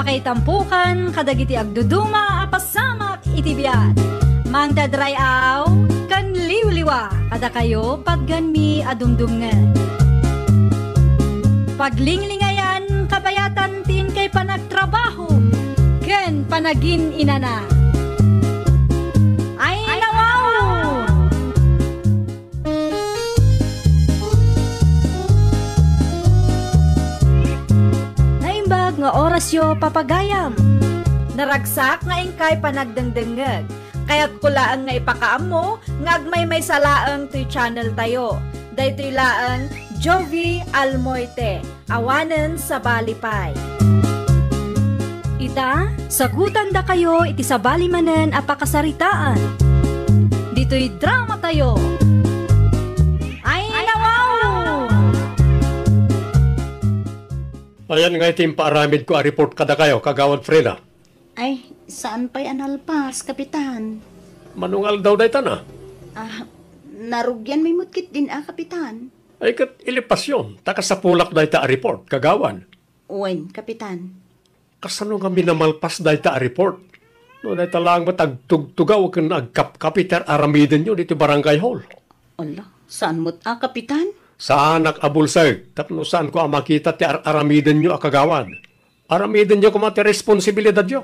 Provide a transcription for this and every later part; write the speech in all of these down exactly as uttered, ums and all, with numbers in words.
Pakaitampukan kadagiti agduduma a pasamak iti biag. Mangted ray-aw ken liwliwa kadakayo patganmi a dumdumngeg. Paglinglingayan kabayatan ti inkay panagtrabaho ken panagin-inana. Ay, nawaw! Naimbag nga orasyo, papagayam. Naragsak nga inkay panagdengdengngeg. Kayatko laeng nga ipakaammo nga agmaymaysa laeng toy channel tayo. Daytoy laeng Jovi Almoite. Awanen sabali pay. Ita, sagutandakayo iti sabali manen a pakasaritaan. Ditoy drama tayo. Ay, nawaw! Ayan nga iti impaaramidko a report kadakayo, Kagawad Freda. Ay, saan pay a nalpas, Kapitan? Manungaldaw dayta na? Ah, narugian mi met ketdin a, Kapitan. Ay, ket ilipasyon, ta kasapulak dayta a report, Kagawad. Wen, Kapitan. Kasano nga minamalpas dayta a report? No dayta laeng met agtugtugaw ken agkapkapi ti ar-aramidenyo ditoy barangay hall. Ala, saan met a, Kapitan? Saanak a bulsek, tapno saanko a makita ti ar-aramidenyo a kagawad. Aramidenyo koma ti responsibilidadyo.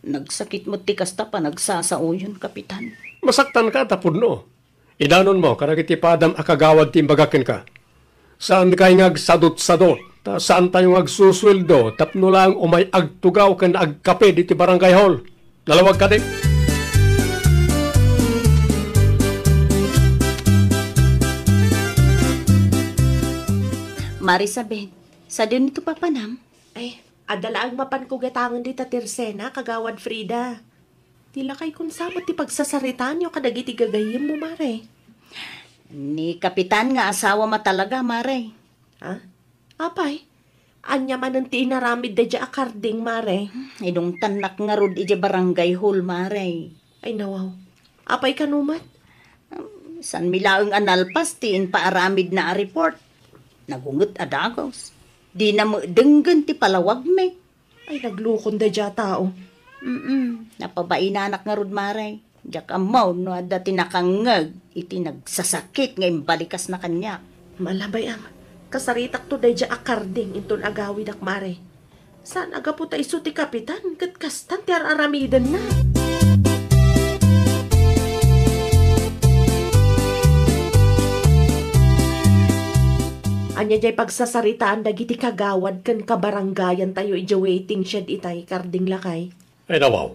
Nagsakit met ti kasta panagsasaoyon, Kapitan. Masaktanka ta pudno. Idanonmo kadagiti padam a kagawad ti imbagak kenka. Saankayo nga agsadutsadut, ta saantayo nga agsusueldo tapno laeng umay agtugaw ken agkape ditoy barangay hall. Nalawag kadi? Mare Isabel, sadino ti papanam? Ay, adda laeng mapanko gatangen dita tirsena, Kagawad Frida. Ti lakay, kunsamet ti pagsasaritaanyo kadagiti gagayyemmo, Mare? Ni Kapitan nga asawam a talaga, Mare. Ha? Apay, ania manen ti inaramid daydiay a karding, Mare? Inungtannak ngarud idiay barangay hall, Mare. Ay, nawaw. Apay kano met? Um, saanmi laeng a nalpas ti impaaramidna a report. Nagunget a dagus. Dina met denggen ti palawagmi. Ay, naglukon daydiay a tao. Mm-mm. Napabainanak ngarud, Mare. Diak ammo no adda ti nakangngeg iti nagsasakit nga imbalikasna kaniak. Malabay am, kasaritakto daydiay a karding inton agawidak, Mare. Saan a gapu ta isu ti kapitan ket kastan ti ar-aramidenna. Ania diay pagsasaritaan dagiti kagawad ken kabarangayantayo idiay waiting shed itay, karding lakay? Ay, nawaw.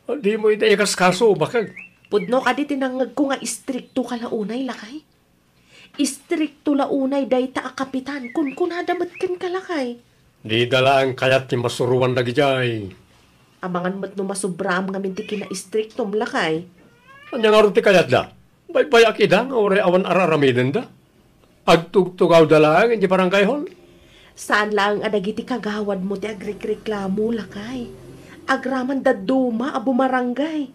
Dimo ida ikaskaso, bakag? Pudno kadi ti nangngegko nga istrikto ka la unay, lakay? Istrikto la unay dayta a kapitan, kunkunada met kenka, lakay. Dida laeng kayat ti masuroan dagidiay. Amangan met no masubraam ngamin ti kinaistriktom, lakay. Ania ngarud ti kayatda? Baybayak ida nga uray awan ar-aramidenda. Agtugtugawda laeng iti barangay hall. Saan laeng a dagiti kagawadmo ti agrikreklamo, lakay. Agraman dadduma a bumarangay.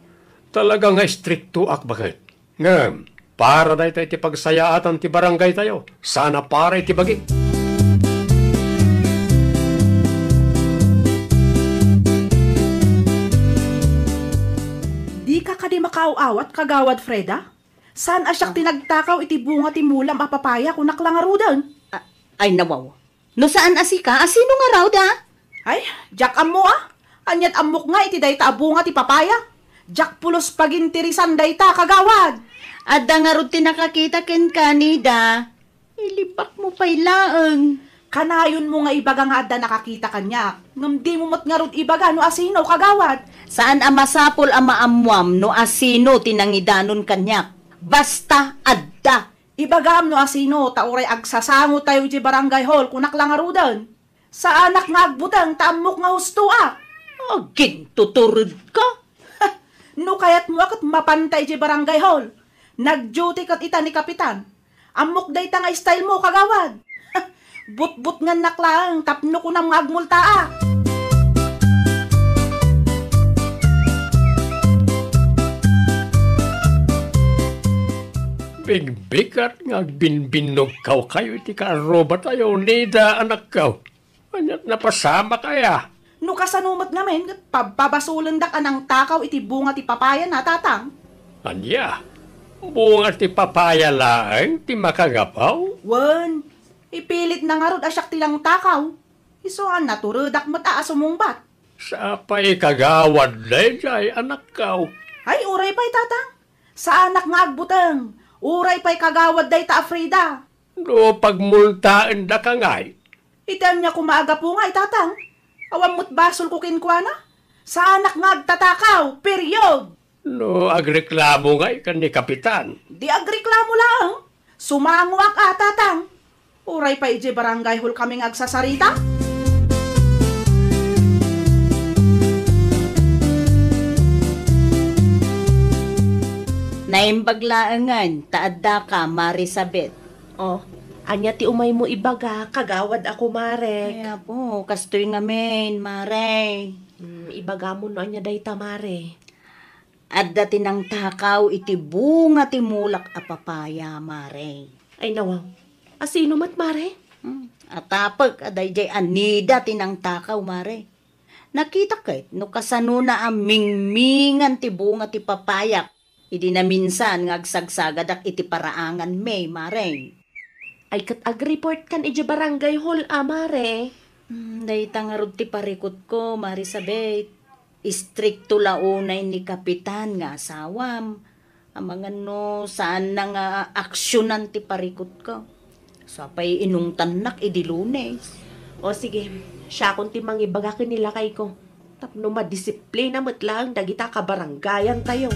Talaga nga istriktoak, baket. Ngem, para dayta iti pagsayaatan ti barangaytayo, saan a para iti bagik. Dika kadi makaaw-awat, Kagawad Freda? Saan a siak ti nagtakaw iti bunga ti mulam a papaya, kunak la ngaruden? A-, ay, nawaw. No saan a sika, a sino ngarud, a? Ay, diak ammo, a. Ania't ammok nga iti dayta a bunga ti papaya. Diak pulos pagintirisan dayta, kagawad. Adda ngarud ti nakakita kenka, Nida. Ilibakmo pay laeng. Kanayonmo nga ibaga nga adda nakakita kaniak, ngem dimo met ngarud ibaga no asino, kagawad. Saan a masapul a maammuam no asino ti nangidanon kaniak. Basta adda. Ibagam no asino, ta uray agsasangotayo idiay barangay hall, kunak la ngaruden. Saanak nga agbuteng ta ammok nga hustoak. Agintuturedka. No kayatmo a ket mapanta idiay barangay hall. Nag-duty ket ita ni Kapitan. Ammok dayta nga style mo, kagawad. Butbutngannak laeng tapno kunam nga agmultaak. Bigbigat nga agbinbinnogkaw kayo iti kaarrubatayo, Nida, anakko. Ania't napasamak aya? No kasano met ngamin, pabpabasolendak a nangtakaw iti bunga ti papayana, Tatang. Ania? Bunga ti papaya laeng ti makagapu? Wen, ipilitna ngarud a siak ti nangtakaw. Isu a naturedak met a sumungbat. Sapay kagawad daydiay, anakko. Ay, uray pay, Tatang. Saanak nga agbuteng. Uray pay kagawad dayta a Frida. No pagmultaendaka ngay? Iti ania koma a gapu ngay, Tatang? Awan met basolko kenkuana? Saanak nga agtatakaw, period! No agreklamo ngay ken ni Kapitan? Di agreklamo laeng. Sumangoak a, Tatang. Uray pay idiay barangay hall kami nga agsasarita? Naimbag laengen ta addaka, Marisabet. Oh, ania ti umaymo ibaga, kagawad a kumarek? Ay, apo, kastoy ngamin, Mare. Mm, ibagam no ania dayta, Mare. Adda ti nangtakaw iti bunga ti mulak a papaya, Mare. Ay, nawaw. A sino met, Mare? Hmm, atapek a daydiay a Nida ti nangtakaw, Mare. Nakita ket no kasanona a mingmingan ti bunga ti papayak idi naminsan nga agsagsagadak iti paraanganmi, Mare. Ay, ket agreport kan idiay barangay hall a, Mare. Hmm, dayta ngarud ti parikutko, Marisabet. Istrikto la unay ni Kapitan nga asawam. Amangan no saanna nga aksionan ti parikutko. Sapay inungtannak idi Lunes. O sige, siakon ti mangibaga ken ni lakayko. Tapno madisiplina met laeng dagita kabarangayantayo.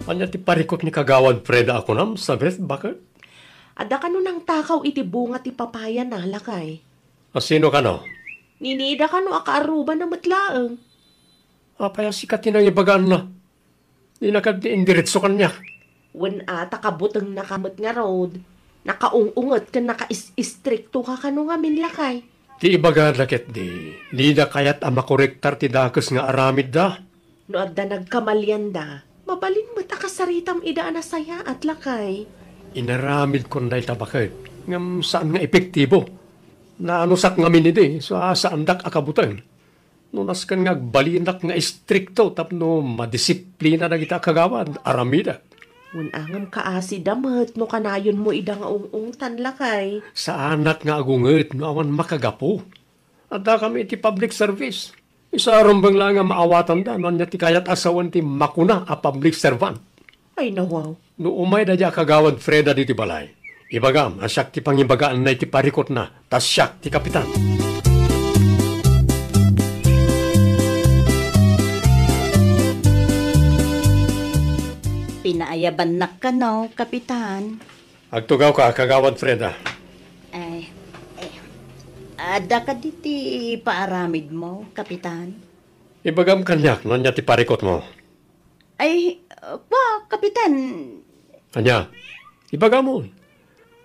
Ania ti parikut ni Kagawad Freda a kunam, Sabeth, baket? Adda kano nangtakaw iti bunga ti papayana, lakay? A sino kano? Ni Nida kano a kaarrubana met laeng. Apay a sika ti nangibaganna? Dina kadi indiretso kaniak. Wen a, ta kabutengnaka met ngarud. Nakaung-unget ken nakaisisriktoka kano ngamin, lakay. Ti ibagada ketdi, dida kayat a makorektar ti dakes nga aramidda. No adda nagkamalianda, mabalin met a kasaritam ida a nasayaat, lakay. Inaramidkon dayta baket, ngem saan nga epektibo. Naanusak ngamin idi, sa saandak a kabuteng. No nasken nga agbalinak nga istrikto tapno madisiplina dagita a kagawad, aramidek. Wen a ngem kaasida met no kanayonmo ida nga ung-ungtan, lakay. Saanak nga agunget no awan makagapu. Addakami iti public service. Isu a rumbeng laeng a maawatanda no ania ti kayat a sawen ti makuna a public servant. Ay, nawaw. No umay daydiay a Kagawad Freda ditoy balay, ibagam a siak ti pangibagaanna iti parikutna, ta siak ti kapitan. Pinaayabannak kano, Kapitan. Agtugawka, Kagawad Freda. Ay, eh, adda kadi ti ipaaramidmo, Kapitan? Ibagam kaniak no ania ti parikutmo. Ay, kua, Kapitan. Ania? Ibagamon.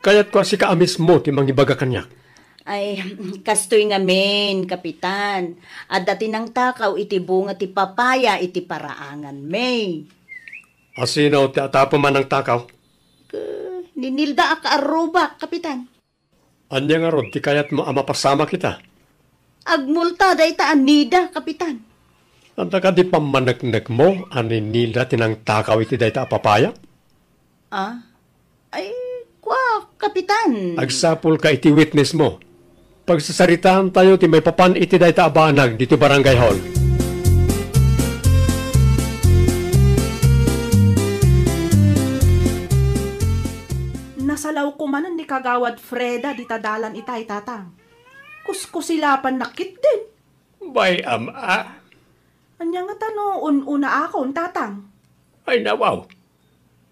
Kayatko a sika a mismo ti mangibaga kaniak. Ay, kastoy ngamin, Kapitan. Adda ti nangtakaw iti bunga ti papaya iti paraanganmi. A sino ti atapem a nangtakaw? K-, ni Nilda a kaarrubak, Kapitan. Ania ngarud ti kayatmo a mapasamak ita? Agmulta dayta a Nida, Kapitan. Adda kadi pammaneknekmo a ni Nida ti nangtakaw iti dayta a papaya? Ah? Ay, kua, Kapitan. Agsapulka iti witnessmo. Pagsasaritaantayo ti maipapan iti dayta a banag ditoy barangay hall. Nasalawko manen ni Kagawad Freda dita dalan itay, Tatang. Kuskusilapannak ketdin. Bay-am a. Ania ngata no un-unaakon, Tatang? Ay, nawaw.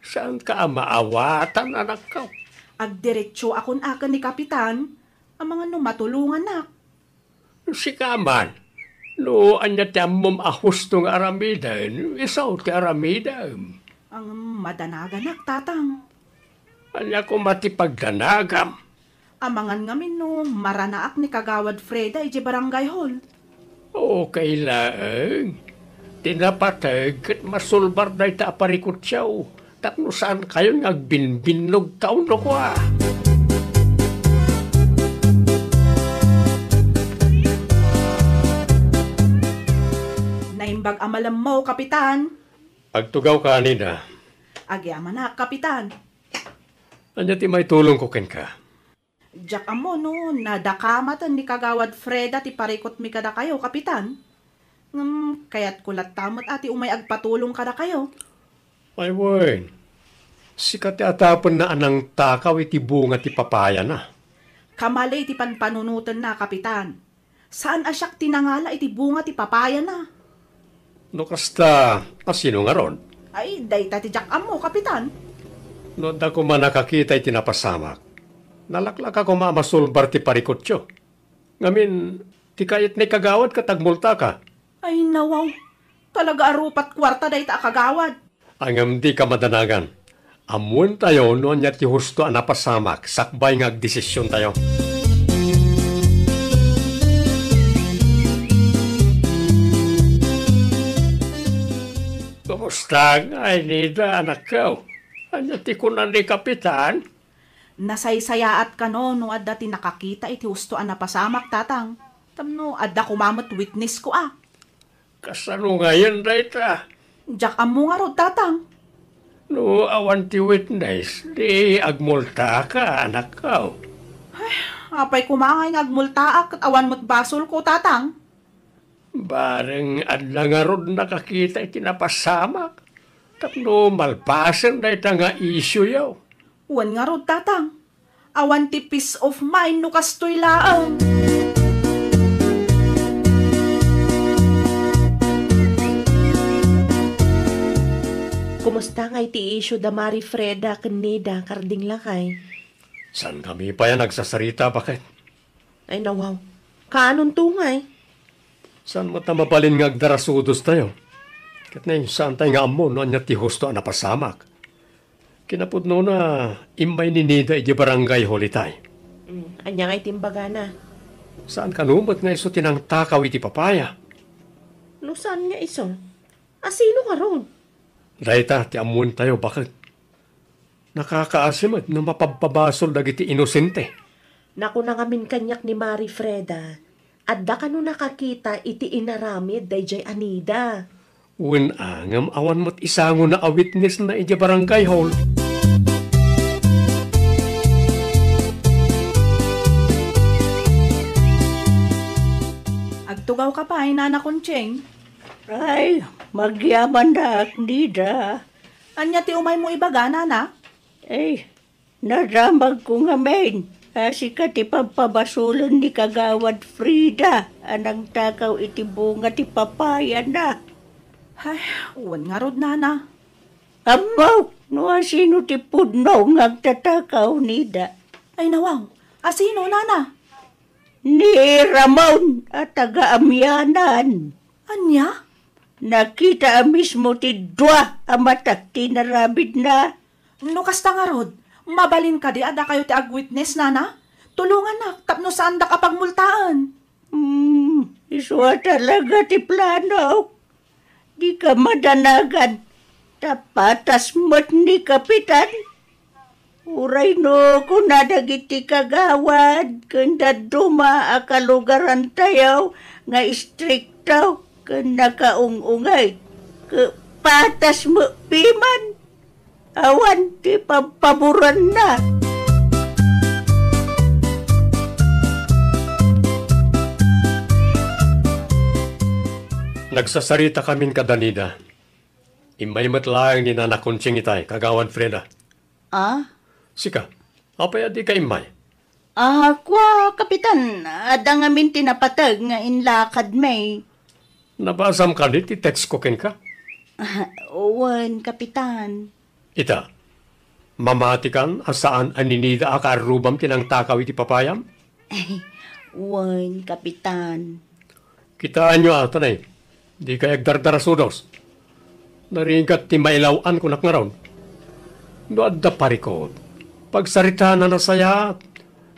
Saanka a maawatan, anakko. Agdiretsoakon a ken ni Kapitan, amangan no matulongannak. Sika man, no ania ti ammom a husto nga aramiden, isu ti aramidem. Ang madanaganak, Tatang. Ania koma ti pagdanagam? Amangan ngamin no maranaak ni Kagawad Freda idiay barangay hall. Okay laeng. Ti napateg ket masulbar dayta a parikutyo. Tapno saankayon nga agbinbinnogtaon no kua. Naimbag a malemmo, Kapitan. Agtugawka, Nida. Agyamanak, Kapitan. Ania ti maitulongko kenka? Diak ammo no nadakamaten ni Kagawad Freda ti parikutmi kadakayo, Kapitan. Ngem kayatko latta met a ti umay agpatulong kadakayo. Ay, wen. Sika ti atapenna a nangtakaw iti bunga ti papayana. Kamali ti panpanunotenna, Kapitan. Saan a siak ti nangala iti bunga ti papayana. No kasta, a sino ngarud? Ay, dayta ti diak ammo, Kapitan. No adda koma nakakita iti napasamak, nalaklaka koma a masulbar ti parikutyo. Ngamin, ti kayat ni kagawad ket agmultaka. Ay, nawaw. Talaga a rupat kuarta dayta a kagawad. Ngem dika madanagan. Ammoentayo no ania ti husto a napasamak sakbay nga agdesisiontayo. Kumusta ngay, Nida, anakko? Ania ti kuna ni Kapitan? Nasaysayaat kano no adda ti nakakita iti husto a napasamak, Tatang. Tapno adda koma met witnessko a. Kasano ngayen dayta? Diak ammo ngarud, Tatang. No awan ti witness, di agmultaaka, anakko. Ay, apay koma ngay nga agmultaak ket awan met basolko, Tatang? Bareng adda ngarud nakakita iti napasamak tapno malpasen dayta nga isioyo. Wen ngarud, Tatang. Awan ti peace of mind no kastoy laeng. Kumusta ngay ti isyu da Mari Freda ken Nida, karding lakay? Saankami pay a nagsasarita, baket? Ay, nawaw. Kaanonto ngay? Saan met a mabalin nga agdarasudostayo? Ket nay, saantay nga ammo no ania ti husto a napasamak. Kinapudnona, immay ni Nida idiay barangay hall itay. Mm, ania ngay ti imbagana? Saan kano met nga isu ti nangtakaw iti papaya? No saan nga isu, a sino ngarud? Dayta ti ammoentayo, baket. Nakakaasi met no mapabpabasol dagiti inosente. Nakuna ngamin kaniak ni Mari Freda, adda kano nakakita iti inaramid daydiay a Nida? Wen a, ngem awan met isangona a witnessna idiay barangay hall. Agtugawka pay, Nana Conching? Ay, agyamannak, Nida. Ania ti umaymo ibaga, Nana? Ay, nadamagko ngamin a sika ti pabpabasolen ni Kagawad Frida a nangtakaw iti bunga ti papayana. Ay, wen ngarud, Nana. Ammok no asino ti pudno nga agtatakaw, Nida. Ay, nawaw. Asino, Nana? Ni Ramon a taga Amianan. Ania? Nakita a mismo ti dua a mata ti inaramidna. No kasta ngarud, mabalin kadi a dakayo ti agwitness, Nana? Tulongannak tapno saandak a pagmultaen. Hmm, isu a talaga ti planok. Dika madanagan, ta patas met ni Kapitan. Uray no kuna dagiti kagawad ken dadduma a kalugarantayo nga istrikto ken nakaung-ungay, ket patas met piman. Awan ti pabpaboranna. Nagsasarita kamin kada Nida. Immay met laeng ni Nana Conching itay, Kagawad Freda. Ah? Sika, apay a dika immay? Ah, kua, Kapitan, adda ngamin ti napateg nga inlakadmi. Nabasam kadi ti text ko kenka? Ah, wen, Kapitan. Ita, mamatikan a saan a ni Nida a kaarrubam ti nangtakaw iti papayam? Wen, Kapitan. Kitaenyo a, tanay, dikay agdardarasudos. Narigat ti mailaw-an kunak ngarud. No adda parikut, pagsaritaanna a nasayaat.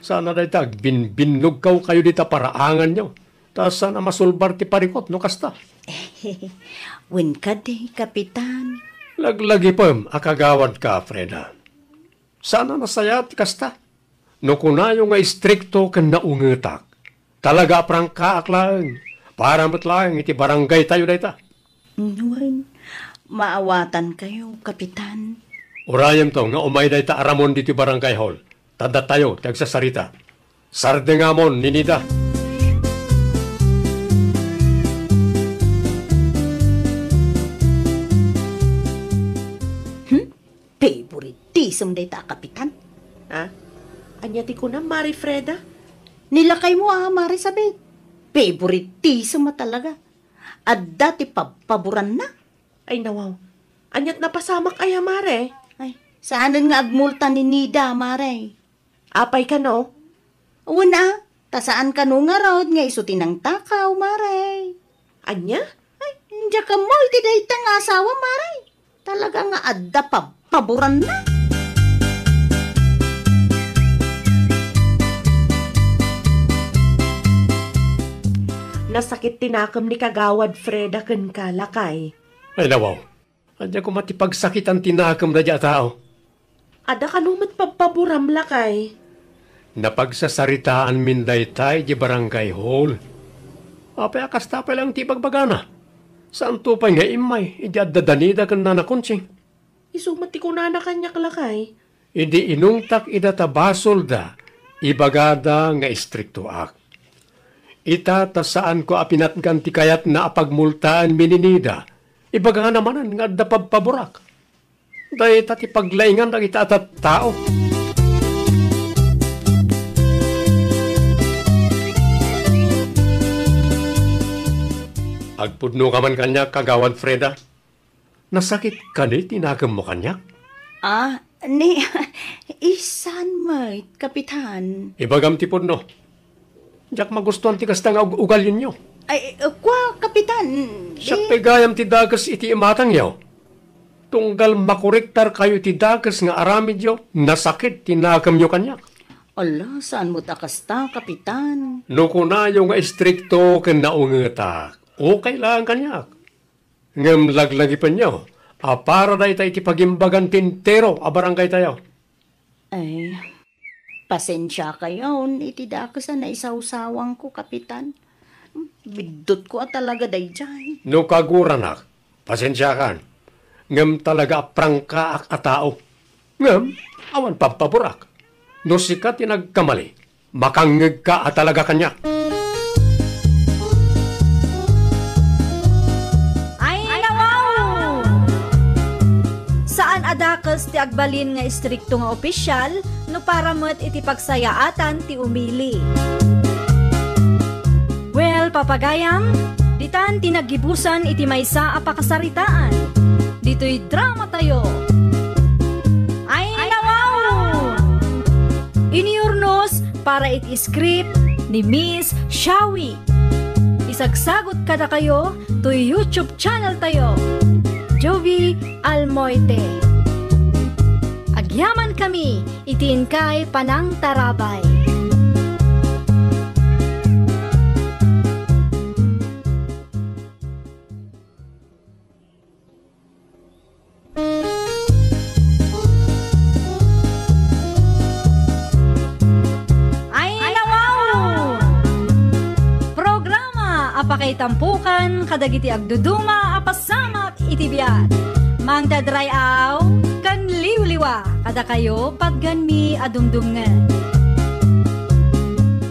Saan a dayta agbinbinnogkawkayo dita paraanganyo. Ta saan a masulbar ti parikut no kasta. Wen kadi, Kapitan. Laglagipem a kagawadka, Freda. Saan a nasayaat ti kasta. No kunayo nga istrikto ken naungetak, talaga a prangkaak laeng. Para met laeng iti barangaytayo dayta. Wen, maawatankayo, Kapitan. Urayemto nga umay dayta a ramon ditoy barangay hall. Ta datayo ti agsasarita. Sardengamon ni Nida. Hmm? Favoritism dayta a Kapitan. Ha? Ania ti kunam, Mare Freda? Ni lakaymo a Mare Sabet. Favoritism a talaga. Adda ti pabpaboranna. Ay, nawaw. Ania't napasamak aya, Mare? Ay, saanen nga agmulta ni Nida, Mare. Apay kano? Wen a, ta saan kano ngarud nga isu ti nangtakaw, Mare. Ania? Ay, diak ammo iti dayta nga asawa, Mare. Talaga nga adda pabpaboranna. Nasakit ti nakem ni Kagawad Freda kenka, lakay. Ay, nawaw. Adda koma ti pagsakitan ti nakem daydiay a tao. Adda kano met pabpaboram, lakay? Napagsasaritaanmin dayta idiay barangay hall. Apay a kasta pay laeng ti ibagbagana? Saanto pay nga immay idi adda da Nida ken Nana Conching? Isu met ti kunana kaniak, lakay. Idi inungtak ida ta basolda, ibagada nga istriktoak. Ita ta saanko a pinatgan ti kayatna a pagmultaenmi ni Nida, ibagana manen nga adda pabpaborak. Dayta ti paglaingan dagita a tattao. Agpudnoka man kaniak, Kagawad Freda. Nasakit kadi ti nakemmo kaniak? Ah, ni, isan met, Kapitan. Ibagam ti pudno. Diak magustuan ti kasta nga ug-, ugalinyo. Ay, eh, kua, Kapitan, siak pay gayam ti dakes iti imatangyo. Tunggal makuriktarkayo iti dakes nga aramidyo, nasakit ti nakemyo kaniak. Ala, saan met a kasta, Kapitan? No kunayo nga istrikto ken naungetak, okay lang kaniak. Ngem laglagipenyo a para dayta iti pagimbagan ti entero a barangaytayo. Ay, pasensiakayon iti dakes a naisawsawangko, Kapitan. Biddutko a talaga daydiay. No kaguranak, pasensiakan. Ngem talaga a prangkaak a tao. Ngem, awan pabpaborak. No sika ti nagkamali, makangngegka a talaga kaniak. Ay, nawaw! Saan a dakes ti agbalin nga istrikto nga opisyal no para met iti pagsayaatan ti umili. Well, papagayam, ditan ti naggibusan iti maysa a pakasaritaan. Ditoy dramatayo. Ay, nawaw! Inurnos para iti script ni Miss Shawi. Isagsagut kadakayo toy YouTube channel tayo, Jovi Almoite. Agyaman kami iti inkay panangtarabay. Ay, nawaw! Programa a pakaitampukan kadagiti agduduma a pasamak iti biag. Mangdadray-aw ken liwliwa kadakayo patganmi a dumdumngeg.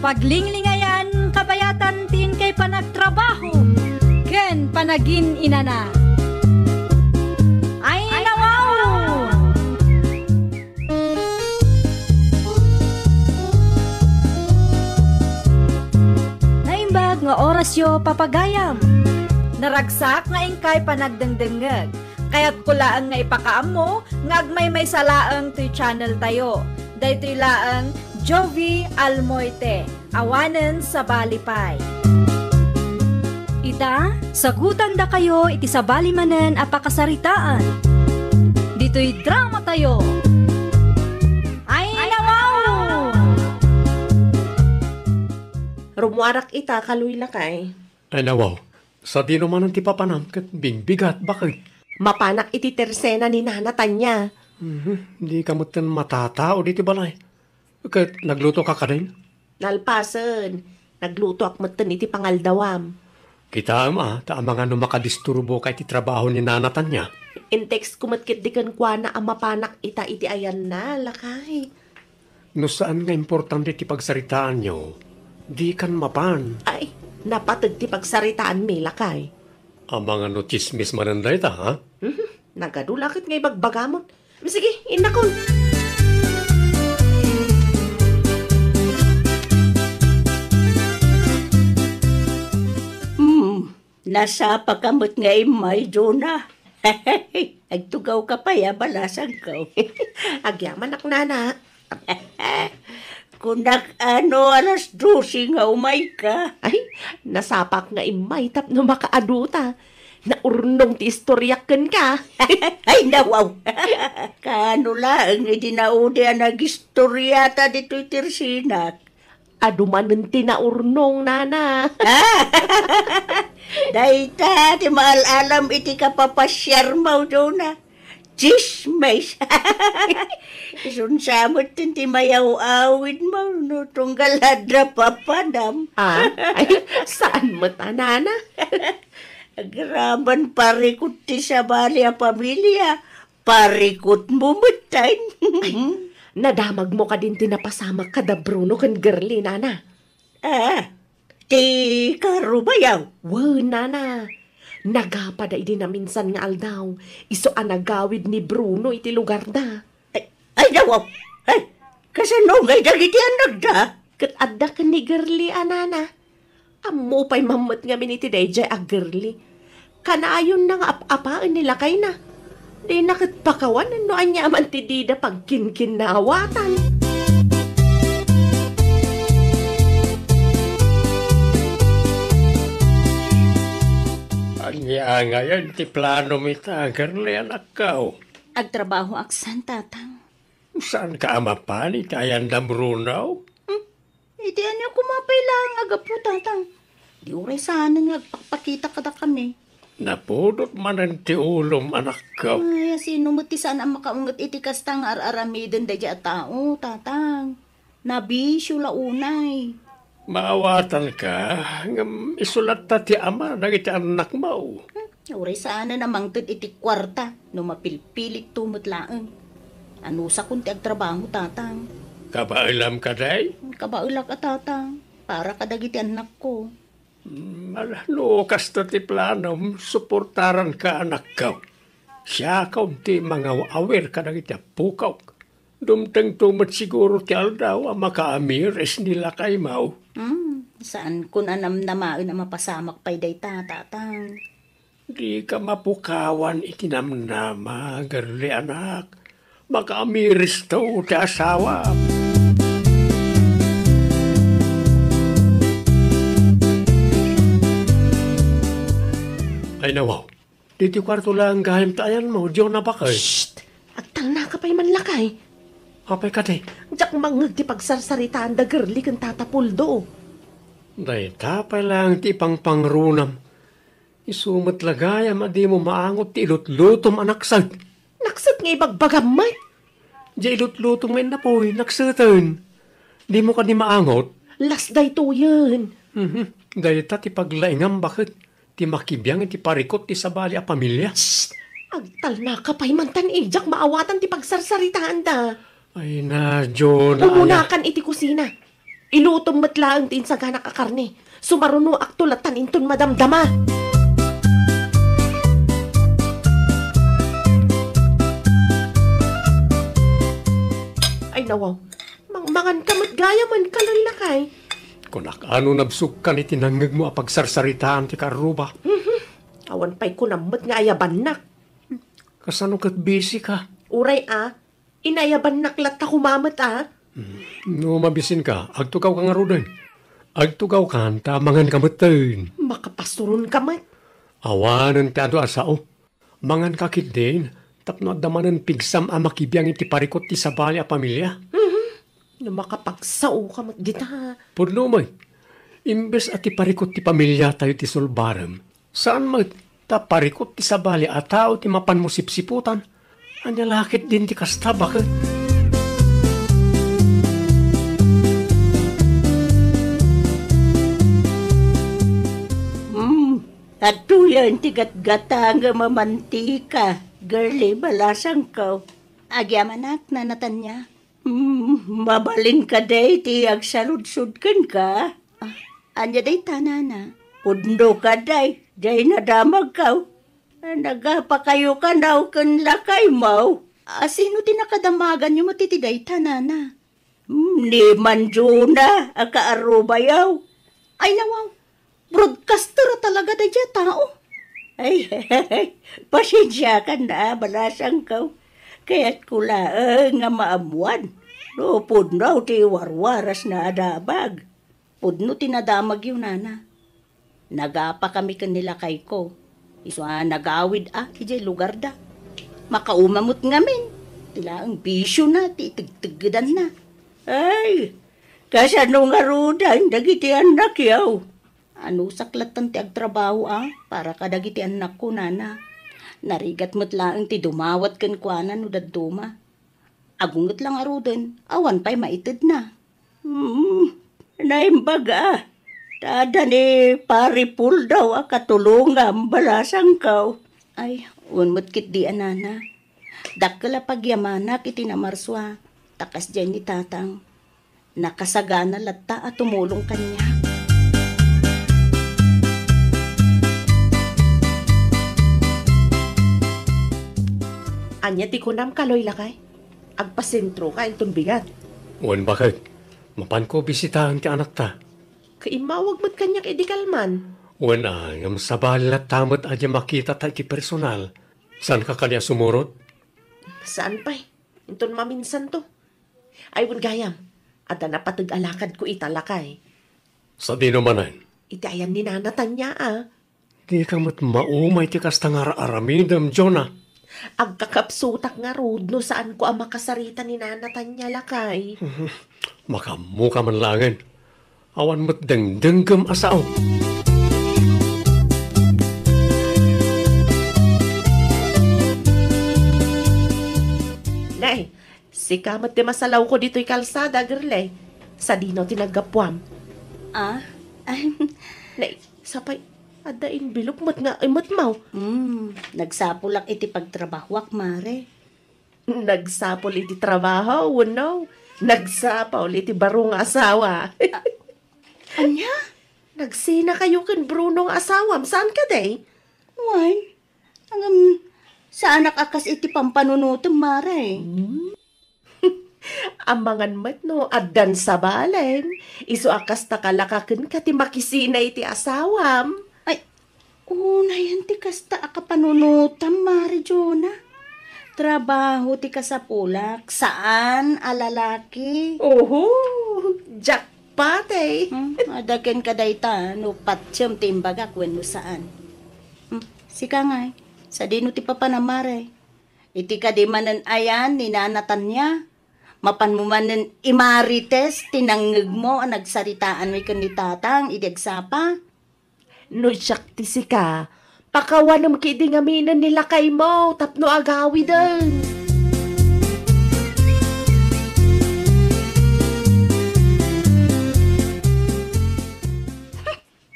Paglinglingayan kabayatan ti inkay panagtrabaho ken panagin-inana. Ay, nawaw! Naimbag nga orasyo, papagayam. Naragsak nga inkay panagdengdengngeg. Kayatko laeng nga ipakaammo nga agmaymaysa laeng toy channel tayo. Daytoy laeng Jovi Almoite, awanen sabali pay. Ita, sagutandakayo iti sabali manen a pakasaritaan. Ditoy dramatayo. Ay, nawaw! Rummuarak ita, kaluy lakay. Ay, nawaw. Sadino manen ti papanam ket bingbigat baket. Mapanak iti tersena ni Nana Tania. Mhm, dika metten matatao ditoy balay. Ket naglutoka kadin? Nalpasen, naglutoak metten iti pangaldawam. Kitaem a, ta amangan no makadisturboka iti trabaho ni Nana Tania. In-textko met ketdi kenkuana a mapanak ita iti ayanna, lakay. No saan nga importante ti pagsaritaanyo, dikan mapan. Ay, napateg ti pagsaritaanmi, lakay. Amangan no tsismis manen dayta, ha? Mhm. Nagadu la ket nga ibagbagamon. Sige, innakon. Hmm, nasapaka met nga immay, Jonah. Agtugawka pay a balasangko. Agyamanak, Nana. Kunak a no alas dose nga umayka. Ay, nasapak nga immay tapno makaaduta. Naurnong ti istoriak kenka. Ay, nawaw. Kaano laeng idi naudi a nagistoryata ditoy tersenak? Adu manen ti naurnong, Nana. Dayta ti maal-alam iti kapapasiarmo, Jonah. Tsismis. Isun sa met ti mayaw-awidmo no tunggal adda papanam. Ah? Ay, saan met a, Nana? Agraman parikut ti sabali a pamilia. Parikutmo metten. Ay, nadamagmo kadin ti napasamak kada Bruno ken Girlie, Nana? Ah, ti karubayaw? Wen, Nana. Nagapada idi naminsan nga aldaw, isu a nagawid ni Bruno iti lugarda. Ay, ay, dawaw! Ay, kasano ngay dagiti annakda? Ket adda ken ni Girlie a, Nana. Ammo pay mammet ngamin iti daydiay a Girlie. Kanayonna nga ap-apaen ni lakayna. Dina ket pakawan no aniaman ti dida pagkinkinnawatan. Ania ngayen ti planom ita, Girlie, anakko? Agtrabahoak san, Tatang. Saanka a mapan iti ayanda Bruno? Hmm? Iti ania koma pay laeng a gapu, Tatang? Di uray saanen nga agpakpakita kadakami. Napudot manen ti ulom, anakko. Ay, a sino met ti saan a makaunget iti kasta nga ar-aramiden daydiay a tao, Tatang? Nabisio la unay. Maawatanka ngem isu latta ti ama dagiti annakmo. Hmm, uray saanen a mangted iti kuarta no mapilpilikto met laeng. Anusakon ti agtrabaho, Tatang. Kabaelam kadi? Kabaelak a, Tatang. Para kadagiti annakko. Mm, ala, no kasta ti planom, suportaranka, anakko. Siakon ti mangaw-awir kadagiti appokok. Dumtengto met siguro ti aldaw a makaamiris ni lakaymo. Hmm, saankon a namnamaen a mapasamak pay dayta, Tatang. Dika mapukawan iti namnama, Girlie, anak. Makaamiristo ti asawam. Ay, nawaw. Ditoy kuarto laeng gayam ti ayanmo, Jonah, baket. Shh! Agtalnaka pay man, lakay. Apay kadi? Diak mangngeg ti pagsarsaritaan da Girlie ken Tata Puldo. Dayta pay laeng ti ipangpangrunam. Isu met la gayam a dimo maangot ti ilutlutom a nakset. Nakset nga ibagbagam met? Diay ilutlutom nga innapoy, nakseten. Dimo kadi maangot? Las daytoyen. Mhm. Dayta ti paglaingam baket ti makibiang iti parikut ti sabali a pamilia. Shh! Agtalnaka pay man tan idiak maawatan ti pagsarsaritaanda. Ay na, Jonah, aya. Umunakan iti kusina. Ilutom met laeng ti insaganak a karne. Sumarunoakto latta inton madamdama. Ay, nawaw. Mangmangan ka met gayam, lakay. Kunak, ano nabsogkan iti nangngegmo a pagsarsaritaan ti karruba? Mhm. Awan pay kunam met nga ayabannak. Kasano ket busy ka? Uray a, inayabannak latta koma met a. Hmm. No mabisinka, agtugawka ngaruden. Agtugawkan ta manganka metten. Makapasuronka met. Awanen ti adu a sao. Manganka ketdin, tapno adda manen pigsam a makibiang iti parikut ti sabali a pamilia. Mhm. No makapagsaoka met dita. Pudno met. Imbes a ti parikut ti pamiliatayo ti sulbarem, saan met. Ta parikut ti sabali a tao ti mapanmo sipsiputan. Ania la ketdin ti kasta, baket? Hmm, adtoyen ti gatgatangem a mantika, girlie, balasangko. Agyamanak, Nana Tania. Hmm, mabalin kadi ti agsaludsod kenka? Ah, ania dayta, Nana? Pudno kadi, diay nadamagko. Nagapakayo kano ken lakaymo? A, sino ti nakadamaganyo met iti dayta, Nana? Hmm, ni Manjuna a kaarrubayo. Ay, nawaw, broadcaster a talaga daydiay a tao. Ay, pasensiakan a, balasangko. Kayatko laeng nga maammuan no pudno ti warwarasna a damag. Pudno ti nadamagyo, Nana. Nagapakami ken ni lakayko. Isu a nagawid a idiay lugarda. Makauma met ngamin. Ti laeng bisiona ti itegteggedanna. Ay, kasano ngaruden dagiti annakyo? Anusak latta ti agtrabaho a para kadagiti annakko, Nana. Narigat met laeng ti dumawat kenkuana no dadduma. Agunget la ngaruden, awan pay maitedna. Hmm, naimbag a. Ta adda ni Pari Puldaw a katulongam, balasangko. Ay, wen met ketdi a, Nana. Dakkel a pagyamanak iti namarsua, ta kasdiay ni Tatang. Nakasagana latta a tumulong kaniak. Ania ti kunam, Kaloy, lakay? Agpasentroka inton bigat. Wen, baket. Mapanko bisitaen ti anakta. Kaimmawag met kaniak idi kalman. Wen a, ngem sabali latta met a diay makitata iti personal. Saanka kadi a sumurot? Saan pay. Inton maminsanto. Ay, wen gayam, adda napateg a lakadko ita, lakay. Sadino manen? Iti ayan ni Nana Tania a. Dika met mauma iti kasta nga ar-aramidem, Jonah. Agkakapsutak ngarud no saanko a makasarita ni Nana Tania, lakay. Makaammoka man laengen. Awan met dengdenggem a sao. Nay, sika met ti masalawko ditoy kalsada, girlie. Sadino ti naggapuam? Ah? Nay, sapay, adda envelope met nga imetmaw. Hmm, nagsapulak iti pagtrabahoak, Mare. Nagsapul iti trabaho wenno nagsapul iti baro nga asawa? A-, ania? Nagsinakayo ken Bruno nga asawam, saan kadi? Wen, ngem saanak a kas iti pampanunotem, Mare. Hmm? Amangan met no addan sabalen, isu a kasta kalakakenka ti makisina iti asawam. Ay, unayen ti kasta a kapanunotam, Mare Jonah. Trabaho ti kasapulak, saan a lalaki. Oho, jackpot, eh. Hmm, adda kenka dayta, no patiem ti imbagak wenno saan. Hmm, sika ngay, sadino ti papanam, Mare? Iti kadi manen ayan ni Nana Tania, mapanmo manen imarites ti nangngegmo a nagsaritaanmi ken ni Tatang idi agsapa? No siak ti sika, pakawanem ketdi ngaminen ni lakaymo tapno agawiden.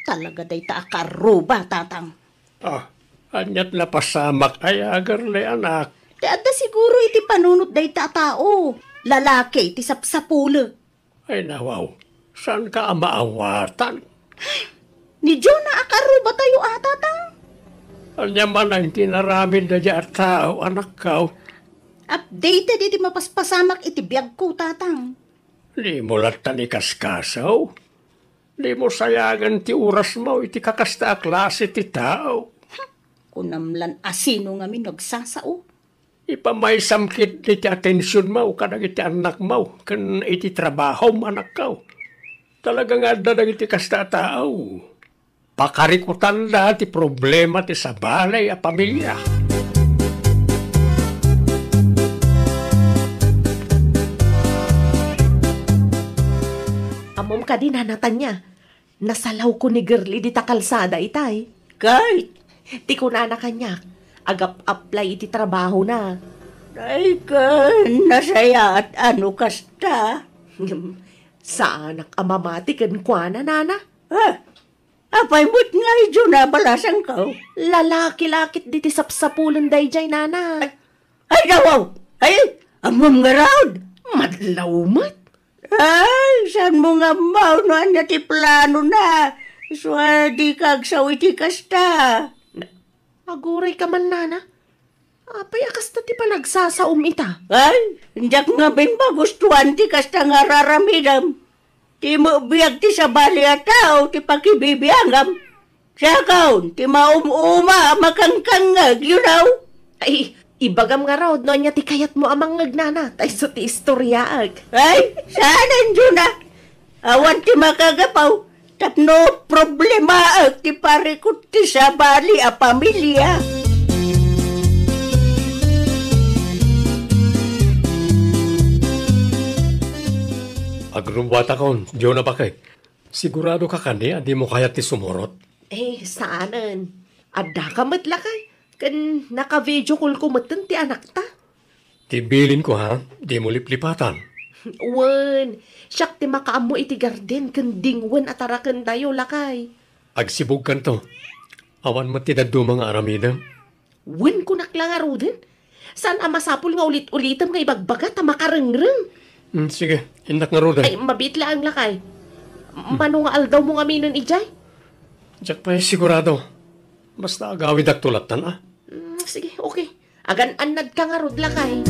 Talaga dayta a karuba, Tatang. Ah, aniat napasamak aya, girlie, anak? Ti adda siguro iti panunot dayta a tao. Lalaki ti sapsapulek. Ay, nawaw. Saanka a maawatan? Ni Jonah a karubatayo a, Tatang. Ania manen ti inaramid daydiay a tao, anakko? Updated iti mapaspasamak iti biagko, Tatang. Dimo latta ni kaskasaw. Dimo sayagen ti orasmo iti kakasta a klase ti tao. Kunam lan a sino ngamin no agsasao. Ipamaysam ketdi ti atensionmo kadagiti annakmo ken iti trabahom, anakko. Talaga nga adda dagiti kasta a tao. Pakarikutanda ti problema ti sabali a pamilia. Ammom kadi, Nana Tania, nasalawko ni Girlie dita kalsada itay. Ket, Ti kunana kaniak, agap-apply iti trabahona. Ay, ken nasayaat a no kasta. Saanak a mamati kenkuana, nana. Ah, apay met nga idiay na balasangko? Lalaki la ket diti sapsapulen daydiay, nana. Ay, dawaw! Ay, ammom ngarud? Madlaw met. Ay, saan mo nga ammo no ania ti planona? Isu a dika agsaw iti kasta. Aguray ka man, nana. Apay a kasta ti panagsasaom ita? Ay, diak ngamin magustuan ti kasta nga ar-aramidem. Ti mebiag ti sabali a tao ti pakibibiangam. Siakon, ti maum-uma a makangkangngeg, you know? Ay, ibagam ngarud no ania ti kayatmo a mangngeg, nana, ta isu ti istoriaek. Ay, saan, Juna? Awan ti makagapu, tapno problemaek ti parikut ti sabali a pamilia. Agrubbuatakon, Juna, baket. Sigurado ka kadi a dimo kayat ti sumurot? Eh, saanen. Addaka met lakay. Ken naka-video call ko metten ti anakta. Ti bilin ko, ha? Dimo liplipatan. Wen, siak ti makaammo iti garden ken dingwen a tarakentayo, lakay. Agsibugkanto. Awan met ti dadduma nga aramidem. Wen, kunak la ngaruden. Saan a masapul nga ulit-ulitem nga ibagbaga ta makarengreng. Hmm, sige, innak ngaruden. Ay, mabiit laeng lakay. Mano nga aldaw mo ngaminen idiay? Diak pay sigurado. Basta agawidakto lattan, a. Hmm, sige, okay. Agan-annadka ngarud lakay.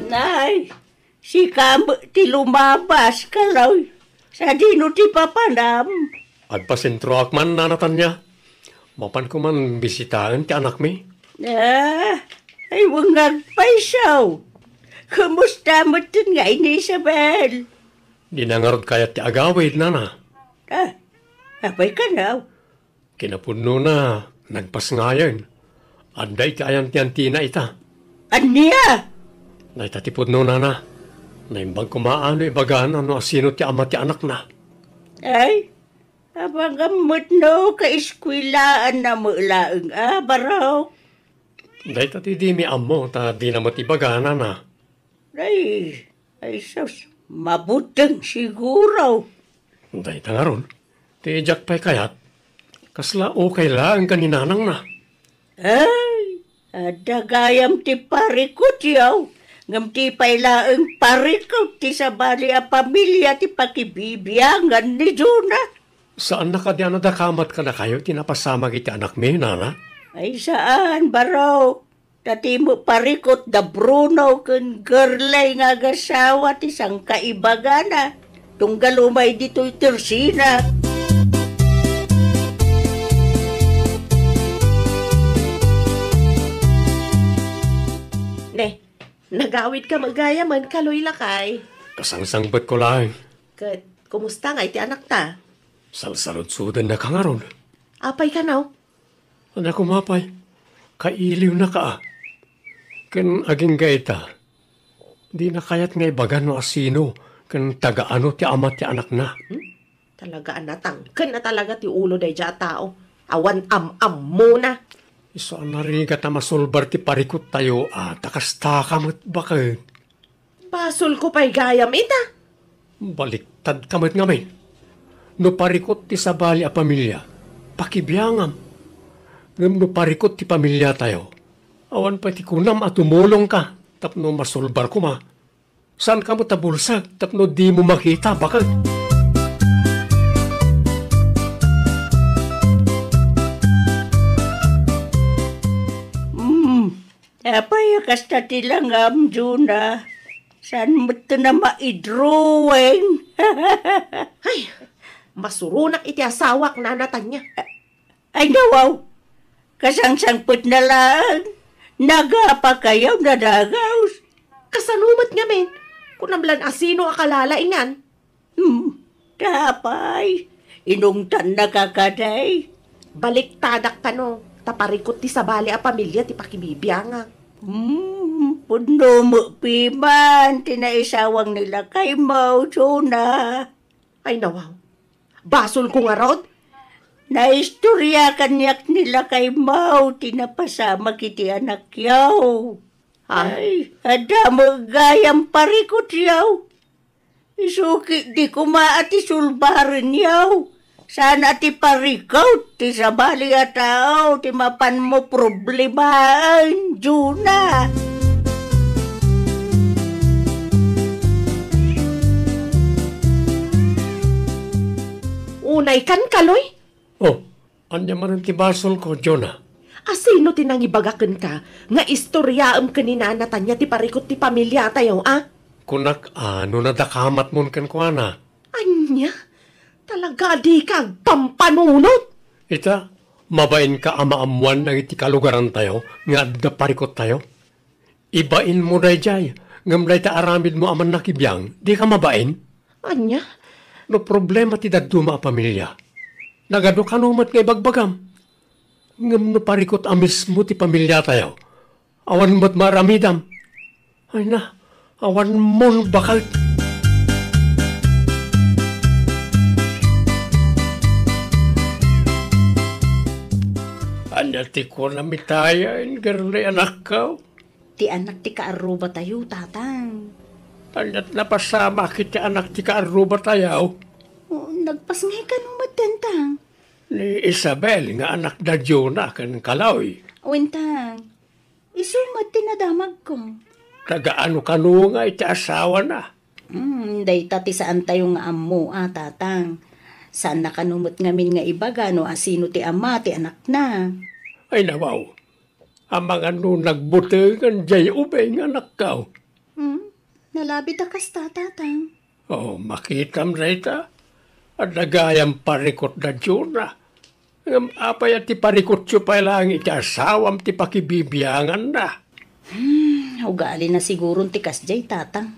Nay, sika met ti lumabas, kaloy. Sadino ti papanam? Agpasentroak man, Nana Tania. Mapanko man bisitaen ti anakmi. Ah, ay, wen nga agpayso. Kumusta metten nga ni Isabel? Dina ngarud kayat ti agawid, Nana. Ah, apay kano? Kinapudnona, nagpasngayen. Adda iti ayantiantina ita. Ania? Dayta ti pudno, Nana. Naimbag koma a no ibagana no asino ti ama ti anakna. Ay, abagam met no kaeskuelaanna met laeng a, barok. Dayta ti dimi ammo ta dina met ibagana, Nana. Ay, ay sus, mabuteng siguro. Dayta ngarud, ti diak pay kayat, kasla okay laeng ken ni nanangna. Ay, adda gayam ti parikutyo, ngem ti pay laeng parikut ti sabali a pamilia ti pakibibiangan ni Juna. Saanna kadi a nadakamat kadakayo ti napasamak iti anakmi, Nana? Ay, saan, barok. Ta ti met parikut da Bruno ken Gerlay nga agasawa ti sangkaibagana, tunggal umay ditoy Tersina. Ne, nagawidka met gayamen, kaloy lakay. Kasangsangpetkon laeng. Ket, kumusta nga iti anakta? Salsaludsodennaka ngarud. Apay kano? Ania koma pay, kailiwnaka a. Ken agingga ita, dina kayat nga ibaga no asino ken taga ano ti ama ti anakna. Hmm? Talaga a natangken a talaga ti ulo daydiay a tao. Awan am-ammona. Isu a narigat a masulbar ti parikuttayo a ta kastaka met baket. Basolko pay gayam ita. Baliktadka met ngamin. No parikut ti sabali a pamilia, pakibiangam. Ngem no parikut ti pamiliatayo, awan pay ti kunam a tumulongka tapno masulbar koma. Saanka met a bulsek tapno dimo makita, baket. Hmm. Apay a kasta ti langam, Juna? Saan met a maidrawing? Ay, masuronak iti asawak, Nana Tania. Ay, nawaw. Kasangsangpetna laeng. Nagapakayaw, nadagaws. Kasano met ngamin? Kunam lan asino a kalalaingan? Hmm, ta apay, inungtannaka kadi? Baliktadak kano, ta parikut ti sabali a pamilia ti pakibibiangak. Hmm, Pudno met piman ti naisawang ni lakaymo, Jonah. Ay, nawaw. Basolko ngarud? Naistorya kaniak ni lakaymo ti napasamak iti anakyo. Ha? Ay, adda met gayam parikutyo. Isu ketdi koma a ti sulbarenyo. Saan a ti parikut ti sabali a tao ti mapanmo problemaen, Jonah. Unaykan, Kaloy? Oh, ania manen ti basolko, Jonah? A sino ti nangibaga kenka nga istoriaem ken ni Nana Tania ti parikut ti pamiliatayo, a? Kunak, a, no nadakamatmon kenkuana. Ania? Talaga a dika agpampanunot? Ita, mabainka a maammoan dagiti kalugarantayo nga adda parikuttayo? Ibainmo daydiay, ngem dayta aramidmo a mannakibiang, dika mabain? Ania? No problema ti dadduma a pamilia, nagadu kano met nga ibagbagam? Ngem no parikut a mismo ti pamiliatayo, awan met maaramidam. Ay na, awan mon baket. Ania ti kunam itayen, Girlie, anakko? Ti anak ti kaarrubatayo, Tatang. Ania ti napasamak iti anak ti kaarrubatayo? O, nagpasngay kano met, Tatang? Ni Isabel nga anakda Jonah ken Kaloy. Wen, Tang. Isu met ti nadamagko. Taga-ano kano nga iti asawana? Hmm, dayta ti saantayo nga ammo, a, Tatang. Saanna kano met ngamin nga ibaga no asino ti ama ti anakna. Ay, nawaw. Amangan no nagbutengan jay ubing, anakko. Hmm? Nalabit a kasta, Tatang. Oh, makitam dayta. Adda gayam parikutda Jonah. Ngem apay a ti parikutyo pay laeng iti asawam ti pakibibianganna? Hmm, ugalina siguron ti kasjay, Tatang.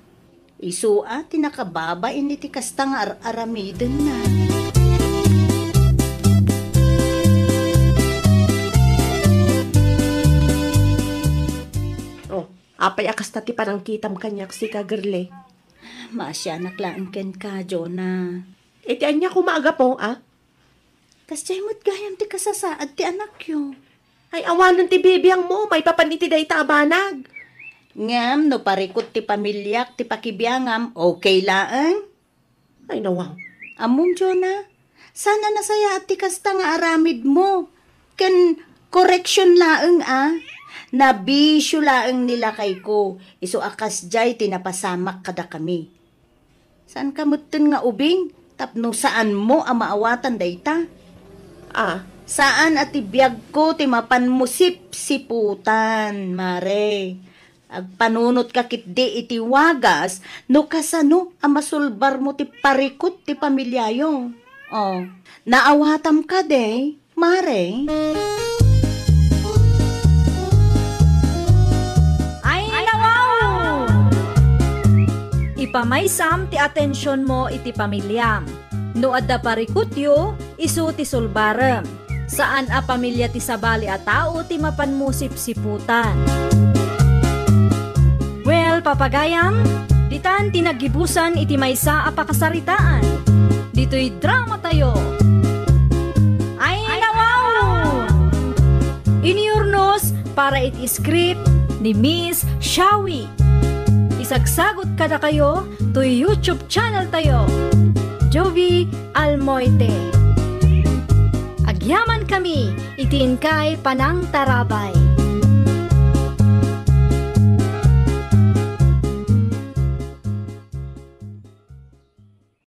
Isu a ti nakababain iti kasta nga ar-aramidenna. Oh, apay a kasta ti panangkitam kaniak sika, Girlie? Maasianak laeng kenka, Jonah. Iti ania koma a gapu, a? Kasjay met gayam ti kasasaad ti anakyo. Ay, awanen ti bibiangmo maipapan iti dayta a banag. Ngem no parikut ti pamiliak ti pakibiangam, okay laeng? Ay, nawaw. Ammom, Jonah, saan a nasayaat ti kasta nga aramidmo. Ken koreksion laeng, a. Nabisio laeng ni lakayko, isu a kasjay ti napasamak kadakami. Saanka metten nga ubing tapno saanmo a maawatan dayta? A, saan a ti biagko ti mapanmo sipsiputan, Mare. Agpanunotka ketdi iti wagas no kasano a masulbarmo ti parikut ti pamiliayo. O, naawatam kadi, Mare? Ay, nawaw! Ipamaysam ti atensionmo iti pamiliam. No adda parikutyo, isu ti sulbarem. Saan a pamilia ti sabali a tao ti mapanmo sipsiputan. Well, papagayam, ditan ti naggibusan iti maysa a pakasaritaan. Ditoy dramatayo. Ay, nawaw! Inyurnos para iti script ni Miss Shawi. Isagsagot kadakayo toy YouTube channel tayo, Jovie Almoite. Agyaman kami iti inkay panangtarabay.